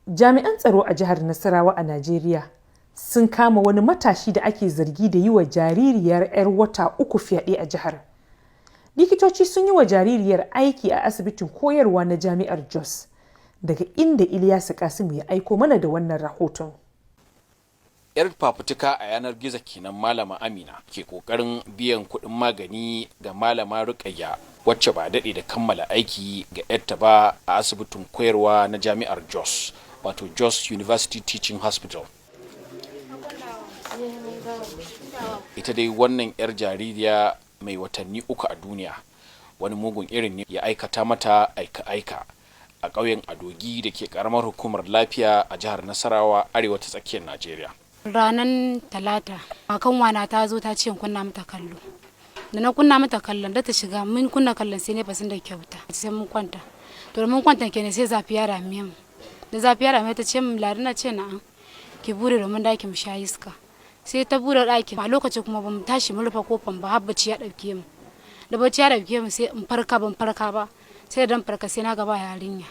Jami'an tsaro a jihar Nasarawa a Najeriya sun kama wani matashi da ake zargi da yi wa jaririyar 'yar wata 3 fyaɗe a jihar. Likitoci sun yi wa jaririyar aiki a asibitin koyarwa na Jami'ar Jos, daga inda Ilyasu Kasimu ya aiko mana da wannan rahoton. 'Yar fafutuka a yanar gizo kenan Malama Amina ke kokarin biyan kuɗin magani ga Malama Rukayya, wacce ba daɗe da kammala aiki ga 'yarta ba a asibitin koyarwa na Jami'ar Jos, wato Jos University Teaching Hospital. Ita dai wannan 'yar jaririya mai watanni 3 a duniya, wani mugun irin ne ya aikata mata aika-aika a ƙauyen Adogi da ke ƙaramar hukumar Lafiya a jihar Nasarawa, arewa ta tsakiyar Najeriya. Ranar Talata makan wana ta zo ta ce in kunna mata kallo. Da na kunna mata kallon da ta shiga, mun kunna kallon, sai ne fasin da kyauta, sai mun kwanta. To, da mun kwanta kenan, sai zafi ya rame mu. Da zafi ya rame, ta ce mun, "Ladi," na ce, "Na'am," "ki bude domin daki mu sha iska." Sai ta bude ɗakin. A lokacin kuma bamu tashi mu rufe kofan ba, har bacci ya ɗauke mu. Da bacci ya ɗauke mu, sai in farka, ban farka ba. Sai dan farka, sai na gaba yarinya,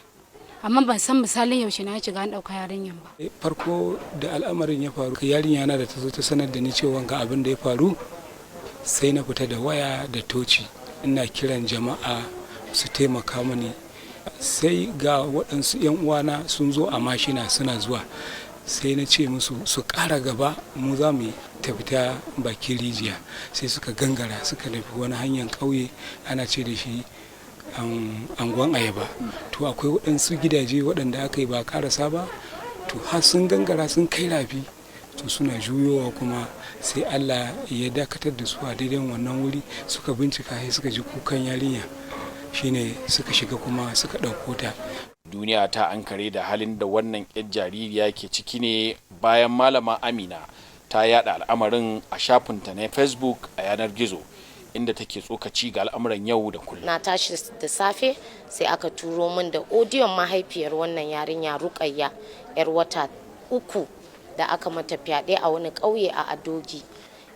amma ban san misalin yaushe na shiga an ɗauka yarinyan ba. Farko da al'amarin ya faru, yarinya na da ta zo ta sanar da ni cewa ga abin da ya faru, sai na fita da waya da toci, ina kiran jama'a su taimaka mani. Sai ga waɗansu 'yan uwana sun zo a mashina suna zuwa. Sai na ce musu su ƙara gaba, mu za mu tafi ta bakin rijiya. Sai suka gangara suka nufi wani hanyar ƙauye, ana ce da shi Anguwan Ayaba. To, akwai waɗansu gidaje waɗanda aka yi ba ƙarasa ba. To, har sun gangara sun kai rafi, to suna juyowa kuma, sai Allah ya dakatar da su a daidai wannan wuri. Suka bincika, sai suka ji kukan yarinya, shine suka shiga kuma suka ɗauko ta. Duniya ta ankare da halin da wannan 'yar jaririya ke ciki ne bayan Malama Amina ta yada al'amarin a shafinta na Facebook a yanar gizo, inda take tsokaci ga al'amuran yau da kullum. Na tashi da safe, sai aka turo min da odiyon mahaifiyar wannan yarinya Rukayya, yar wata 3, da aka mata fyaɗe a wani ƙauye a Adogi.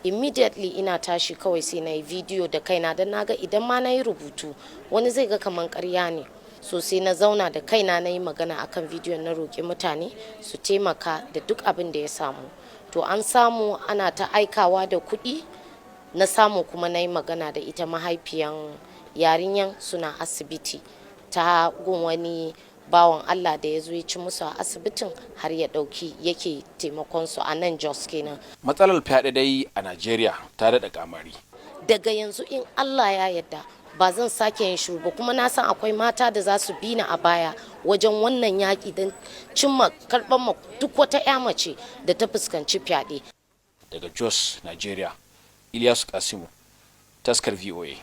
Immediately ina tashi kawai sai na yi bidiyo da kaina, don naga idan ma na yi rubutu wani zai ga kaman ƙarya ne. So sai na zauna da kaina na yi magana akan bidiyon, na roƙi mutane su taimaka da duk abin da ya samu. To, an samu ana ta aikawa da kuɗi. Na samu kuma na yi magana da ita mahaifiyan yarinyan, suna asibiti, ta gun wani bawan Allah da ya zo ya ci musu a asibitin, har ya ɗauki yake taimakon su a nan Jos kenan. Matsalar fyaɗe dai a Najeriya ta daɗa kamari. Daga yanzu, in Allah ya yarda, ba zan sake yin shiru ba, kuma na san akwai mata da za su bi ni a baya wajen wannan yaƙi don cimma karɓar ma duk wata 'ya mace da ta fuskanci fyaɗe. Daga Jos, Najeriya, Ilyasu Kasimu, Taskar VOA.